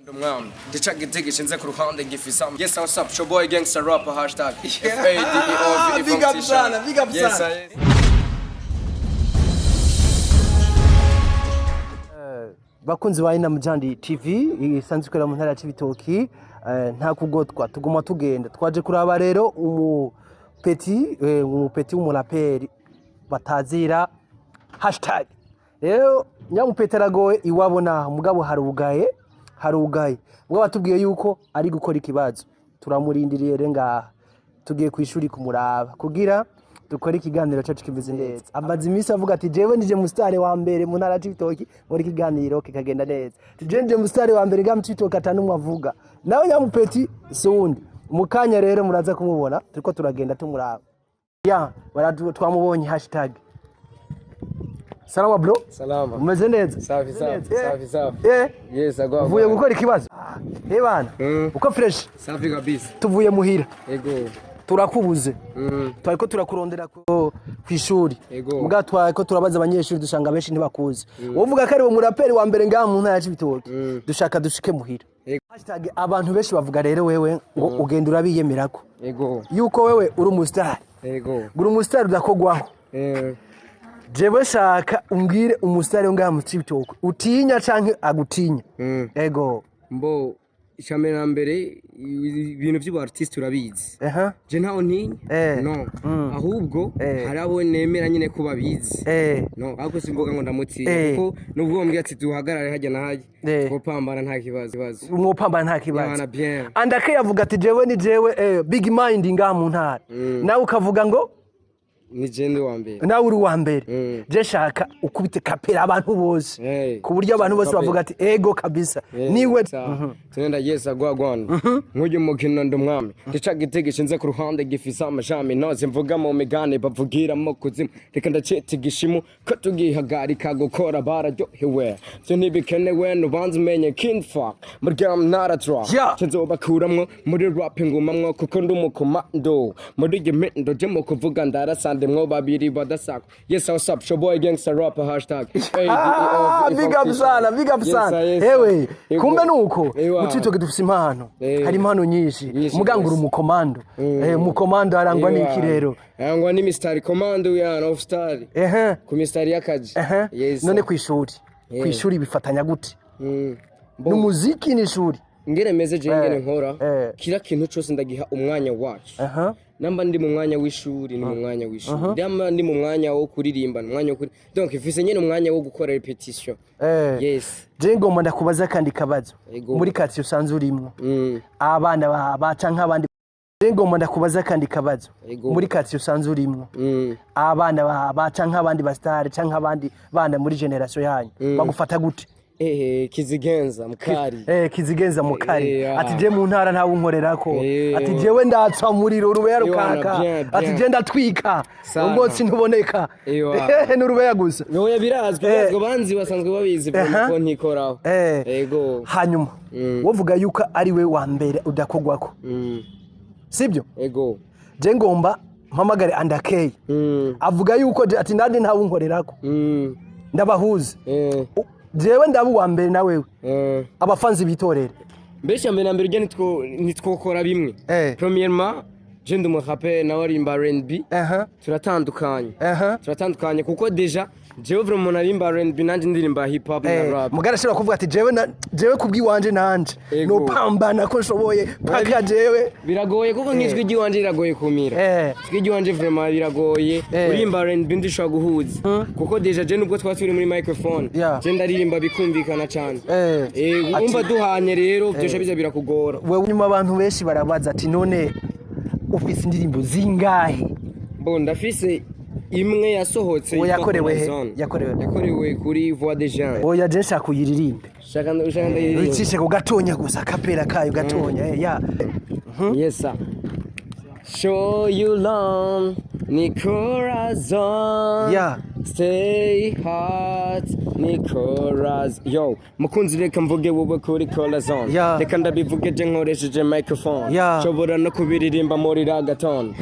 Ndumwami ndica giti gishinze ku ruhande gifisa. Yes, what's up, your boy gangster rapper, #FADEOV. Big up sana, big up Yes, sana. Yes. Bakunzi ba Ina Mujandi TV isanzwe ikorera mu ntara ya Cibitoki, nta kugotwa, tuguma tugenda. Twaje kuraba rero umupeti, umupeti w'umuraperi batazira hashtag. Rero nyamupeti aragoye iwabo naho, mugabo harugaye, harugaye. Mugabo batubwiye yuko ari gukora ikibazo, turamurindiriye rero ngaha. Tugiye ku ishuri kumuraba kugira dukore ikiganiro cyacu kimeze neza. Amaze iminsi avuga ati: "Jewe nije musitari wa mbere mu ntara ya Cibitoki", muri ikiganiro kikagenda neza. Ati: "Jewe nije musitari wa mbere ngaha mu Cibitoki", atanumwe avuga. Nawe nyamupeti si uwundi. Mu kanya rero muraza kumubona, turiko turagenda tumuraba. Ya twamubonye hashtag. Salama bro. Salama. Umeze neza? Safi safi. Safi safi. Yes, agwa. Uvuye gukora ikibazo? Eh bana. Uko fresh? Safi kabisa. Tuvuye muhira. Ego. Turakubuze. Twariko turakurondera kw'ishuri. Ego. Muga twariko turabaza abanyeshuri, dusanga benshi ntibakuzi. Wovuga ko ari umuraperi wa mbere ngaha mu ntara ya Cibitoke. Dushaka dushike muhira. Ego. Hashtag, abantu benshi bavuga rero wewe ngo ugenda urabiyemerako. Ego. Yuko wewe uri umustar. Ego. Uri umustar udakogwaho. Jewe shaka umbwire umustar ngaha mu Cibitoke utinya canke agutinya. Ego. Mbo icambere na mbere, ibintu by'ubu artiste urabizi. Je ntaho ntinya. No. Ahubwo hari abo nemera nyine ko babizi. No, ahubwo simvuga ngo ndamutinya, kuko nubwo bambwiye ati duhagarare hajya na hajya, twopambana nta kibazo. Mwopambana nta kibazo. Yana bien. Andake yavuga ati: "Jewe ni jewe big mind ngaha mu ntara." Nawe ukavuga ngo Ni je ndi wa mbere. Nawe uri uwa mbere. Je shaka ukubite kapera abantu bose, ku buryo abantu bose Kapera. bavuga ati: "Ego kabisa, niwe." Tunenda yes agwagwana nk'uyu mukino ndi umwami, ndica giti gishinze ku ruhande gifise amashami noze mvuga mu migani bavugiramo kuzimu. Reka ndaceta igishimu ko tugihagarika gukora bararyohewe, vyo ntibikenewe. Nubanza umenye king fuck muryam naradra. Nzobakuramwo muri rap, ngumamwo kuko ndi umukomando muri iyi mindo. Je mu kuvuga ndarasandemwo babiri badasakwa. Yes, what's up, your boy gangster rapper, hashtag. Ah, big up sana, big up sana. Ewe, kumbe nuko mu Cibitoke dufise impano. Hari impano nyinshi. Nyinshi Muganga uri rwose. umukomando. Umukomando arangwa n'iki rero? Arangwa n'imisitari, komando yana off star ku misitari y'akaji. Yes. None kw'ishuri, kw'ishuri bifatanya gute? N'umuziki n'ishuri. Ngene meze je, ngene nkora, kila kintu cose ndagiha umwanya wacu. Namba ndi mu mwanya w'ishuri, ni mu mwanya w'ishuri. Namba ndi mu mwanya wo kuririmba, ni umwanya wo kuri. Donc mfise nyene umwanya wo gukora répétition. Yes. Je ngomba ndakubaza kandi kabazo. Ego. Muri quartier usanzwe urimwo, abana baca nk'abandi. Je ngomba ndakubaza kandi kabazo. Ego. Muri quartier usanzwe urimwo, abana baca nk'abandi basitari canke abandi bana muri génération yanyu bagufata gute? Kizigenza mukari. Kizigenza mukari. Ati: "Je mu ntara ntawe unkorerako." Ati: "Jewe ndatsa umuriro urubeya Ewana, rukaka." bien, Ati: bien. "Je ndatwika Sana. umwotsi ntuboneka." Ewa. N'urubeya gusa. Oya, birazwi. Birazwi, banzi basanzwe babizi ko ntikoraho. Ego. Hanyuma wovuga yuko ari we wa mbere udakogwako, sibyo? Ego. Je ngomba mpamagare Andakey. Avuga yuko ati: "Nande ntawe unkorerako." Ndabahuze. Jewe ndaba uwa mbere na wewe, abafanzi bitorere. Mbese mbere na mbere ujya nitwokora bimwe. Premièrement, je ndi umurape, nawe arimba R&B. Turatandukanye. Turatandukanye kuko déjà jewe vraiment narimba R&B, nanje ndirimba hip hop na rap. Mugara ashobora kuvuga ati: "Jewe jewe kubw'iwanje nanje Ego. nopambana ko nshoboye paka jewe." Biragoye kuko nk'ijwi ry'iwanje riragoye kumira. Ijwi ry'iwanje vraiment biragoye. Uririmba R&B ndishobora guhuza kuko déjà je nubwo twaba turi muri microphone, je ndaririmba bikumvikana cyane. Umva duhanye rero byosha biza birakugora. Wewe nyuma abantu benshi barabaza ati: "None ufise indirimbo zingahe?" Bo ndafise imwe yasohotse Uwo yitwa yakorewe he? Corazon. Yakorewe? Yakorewe kuri Voix des Gens. Oya, je nshaka uyiririmbe. Shaka ushaka ndayiririmba? Wicishe ku gatonya gusa, kapera kayo gatonya, ya. Yes sir. Show you love ni corazon. Stay hot. Nicolas, yo mukunzi, reka mvuge wowe kuri Corazon. Reka ndabivuge je nkoresheje microphone. Nshobora no kubiririmba muri reggaeton.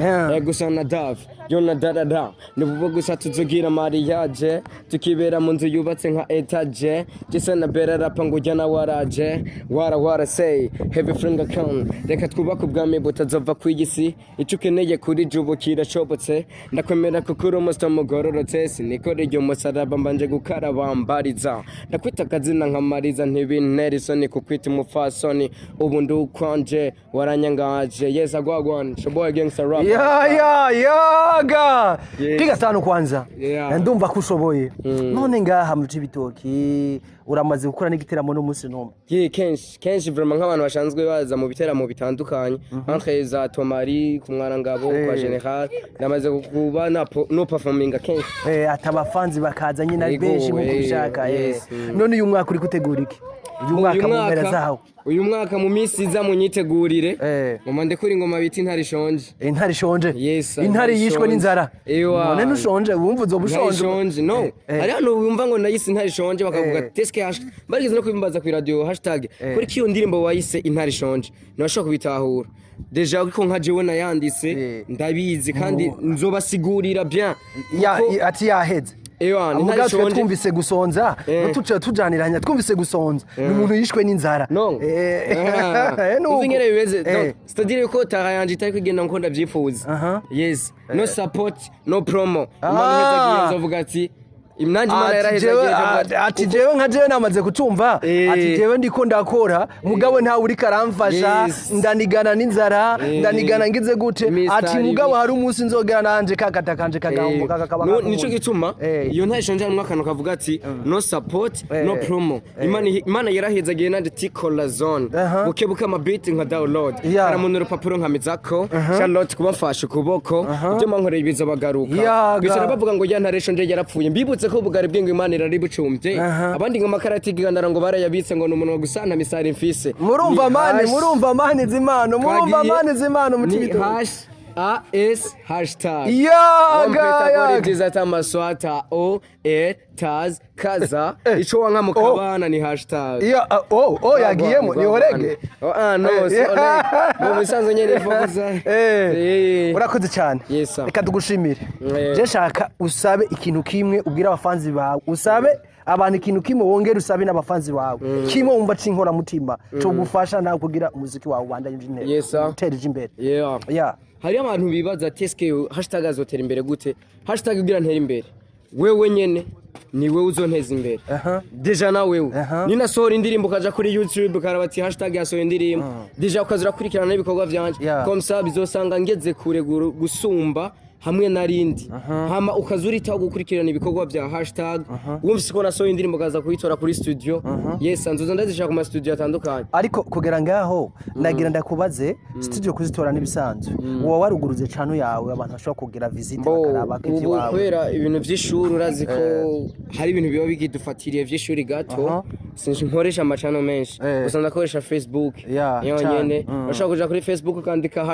Gusa na Dove yo na darada ni wowe gusa tuzogira mariage, tukibera mu nzu yubatse nka étage. Gisa na bera rapa ngo ujya na waraje wara wara say heavy finger count. Reka twubake ubwami butazova ku isi. Icyo ukeneye kuri jubu kirashobotse. Ndakwemera kuko uri umusita mugororotse. Sinikoreye umusaraba mbanje gukaraba mbariza. Ndakwita akazina nka Mariza, ntibintera isoni kukwita umupfasoni. Ubu ndi ukwanje, waranyangaje. Yes, agwagwan shoboy gangster rap. Ya ya yaga. Yes. Piga tano kwanza. Yeah. Ndumva ko ushoboye. None ngaha mu Cibitoki uramaze gukora n'igiteramo n'umunsi n'umwe? Yeah, kenshi kenshi vraiment, nk'abantu basanzwe baza mu biteramo bitandukanye entre za Tomari ku Mwarangabo kwa General, namaze kuba na no performinga kenshi. Ati abafanzi bakaza nyine ari Yego, benshi nk'uko ubishaka. Yes. None uyu mwaka uri gutegura iki? Uyu mwaka mu mpera zawo? Uyu mwaka mu minsi iza munyitegurire. Ngoma ndekura ingoma bita Intare Ishonje. Intare ishonje? Yes, Intare yishwe ishonje. n'inzara? Ewa. None ntushonje? Wumva uzoba Intare ushonje? ishonje, no. Hari hano wumva ngo nayise Intare Ishonje, bakavuga teske hash barigeze no kubimbaza ku radio hashtag kuri kiyo ndirimbo wayise Intare Ishonje, ntibashobora kubitahura déjà, ariko nka jewe nayanditse ndabizi kandi nzobasigurira bien. Ati yaheze. Ewa, ni Muga Intare twe Ishonje. twumvise gusonza, tuca tujaniranya, twumvise gusonza ni umuntu yishwe n'inzara. No. Nuko. Uzi ingene bimeze? Donc, c'est-à-dire yuko tara yanje itari kugenda nkuko ndavyifuza. Yes, no support, no promo. Imana ihezagiye, nzovuga ati nanjye Imana Ati yarahezagiye, nzovuga ati jewe nka jewe namaze kucumva. Ati jewe ndiko ndakora, mugabo ntawe uriko aramfasha. Ndanigana n'inzara, ndanigana ngize gute. Mr. Ati mugabo hari umunsi nzogera nanje kakata kanje kagahomboka kakaba Nico gituma iyo ntare ishonje harimwo akantu kavuga ati no support, no promo. Imana yarahezagiye nanje ti Corazon. Buke buke amabiti nka download. Karamuntu urupapuro nkamizako Charlotte kuba mfashe ukuboko, ibyo mankoreye biza bagaruka. Yaga. Bicara bavuga ngo ya ntare ishonje yarapfuye. Mbibutse ko ubugari bw'ingo Imana iraribucumbye. Abandi ngo amakarati gandara ngo barayabitse, ngo ni umuntu gusa nta misari mfise. Murumva Ni mani hash- murumva mani z'Imana, murumva Twagiye. mani z'Imana mu Ni Cibitoke. hash a s hashtag. Yaga yaga. Byiza tamaswata o e taz kaza ico wanka mu kabana ni hashtag. Iya, oh, yagiyemo ni orege. Oh, ah, no, si orege mu bisanzwe nyene ifokuza. Urakoze cyane. Yes, sir. Reka tugushimire. Je shaka usabe ikintu kimwe ubwira abafanzi bawe, usabe abantu ikintu kimwe, wongere usabe n'abafanzi bawe kimwe wumva c'inkoramutima co gufasha nawe kugira umuziki wawe ubandanye uje intera, Yes, sir. utera uje imbere. Yeah. Hariyo abantu bibaza ati eske hashtag azotera imbere gute? Hashtag kugira ntere imbere, wewe nyene ni wewe uzonteza imbere. Déjà na wewe ninasohora indirimbo ukaja kuri YouTube ukaraba ati hashtag yasohoye indirimbo, déjà ukaza urakurikirana n'ibikorwa vyanje. Comme ça bizosanga ngeze kure gusumba hamwe narindi. Hama ukaza uritaho gukurikirana ibikorwa vya hashtag, wumvise ko nasohoye indirimbo ukaza kuyitora kuri studio. Yes, nzoza ndazishaka ku ma studio atandukanye. Ariko kugera ngaho nagira ndakubaze, studio kuzitora n'ibisanzwe, uba waruguruze channel yawe abantu bashobora kugira visite Bo, bakaraba ko ubu ivy'iwawe? kubera ibintu vy'ishuri, urazi ko hari ibintu biba bigidufatiriye vy'ishuri gato, sinzi nkoresha amacano menshi. Gusa ndakoresha Facebook yonyene. Urashobora kuja kuri Facebook ukandika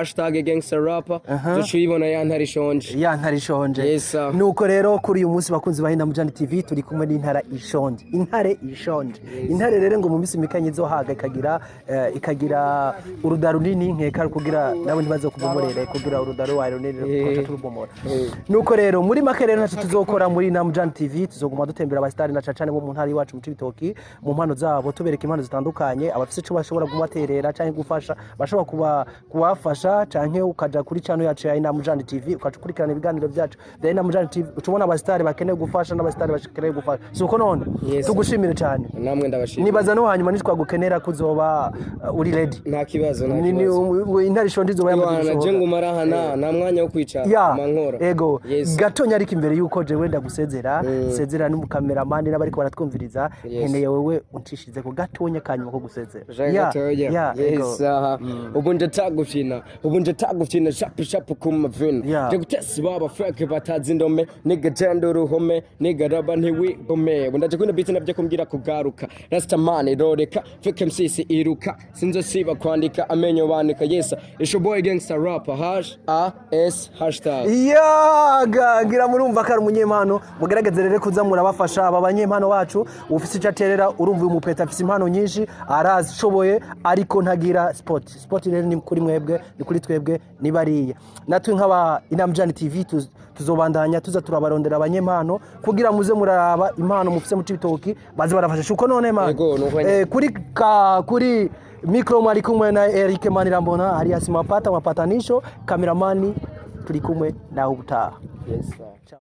#gangsterrapper, uzoca uyibona ya ntare ishonje. Ya ntare ishonje. Yes, sir. Nuko rero kuri uyu munsi, bakunzi ba Hina TV, turi kumwe n'intara ishonje, intare ishonje. Intare rero ngo mu minsi mikanye izohaga ikagira uruda runini nkeka, kugira nabo ntibaze kubomorera, kugira uruda ruwaye runini tukaca turubomora. Nuko rero muri make rero ntacyo tuzokora muri Namujani TV, tuzoguma dutembera abasitari na cane bo mu ntara iwacu mu Cibitoki, mu mpano zabo, tubereka impano zitandukanye. Abafise ico bashobora kubaterera canke gufasha, bashobora kubafasha, canke ukaja kuri channel yacu ya Namujani TV ukaca ukurikirana ibiganiro byacu bya Namujani TV, ucubona abasitari bakeneye gufasha n'abasitari bakeneye gufasha. Si uko none? Yes. Tugushimire cyane. Namwe ndabashimira. Nibaza no hanyuma nitwagukenera kuzoba uri ready. Nta kibazo, nta Ni kibazo. Intare ishonje izoba yamaze Iwana je gusohoka. nguma aha, nta mwanya wo kwicara mankora. Ego. Yes. Gatonya, ariko imbere yuko jewe ndagusezera, nsezera n'umukameramani n'abariko baratwumviriza, Yes. nkeneye wewe uncishirize ko gatonya kanyuma ko gusezera. Jacques Gatoya. Ya, ego. Yes, aha. Ubu nje tagufyina, ubu nje tagufyina shapu shapu ku mavina. Je gutera. Yes, baba fake batazi indome. Nigga, genda uruhome. Nigga, raba ntiwigome. Ndaje kwino beat nabyo kumbwira kugaruka. Rastaman roreka fake MCs iruka. Sinzosiba kwandika amenyo bandika. Yes, it's your boy gangster rapper hash a s hashtag. Yaga ngira murumva ko ari umunyempano. Mugerageze rero kuza murabafasha aba banyempano bacu. Ufise icyo aterera, urumva uyu mupeta afise impano nyinshi, arazishoboye, ariko ntagira support. Support rero ni kuri mwebwe, ni kuri twebwe, ni bariya. Natwe nk'aba Inamjani TV tuzobandanya tuza turabarondera abanyempano kugira muze muraraba impano mufise mu Cibitoki, baze barafasha uko none man. Yego, nuko nyene. Kuri micro mwari kumwe na Eric Manirambona alias Mapata Mapatanisho, cameraman turi kumwe nawe ubutaha. Yes sir.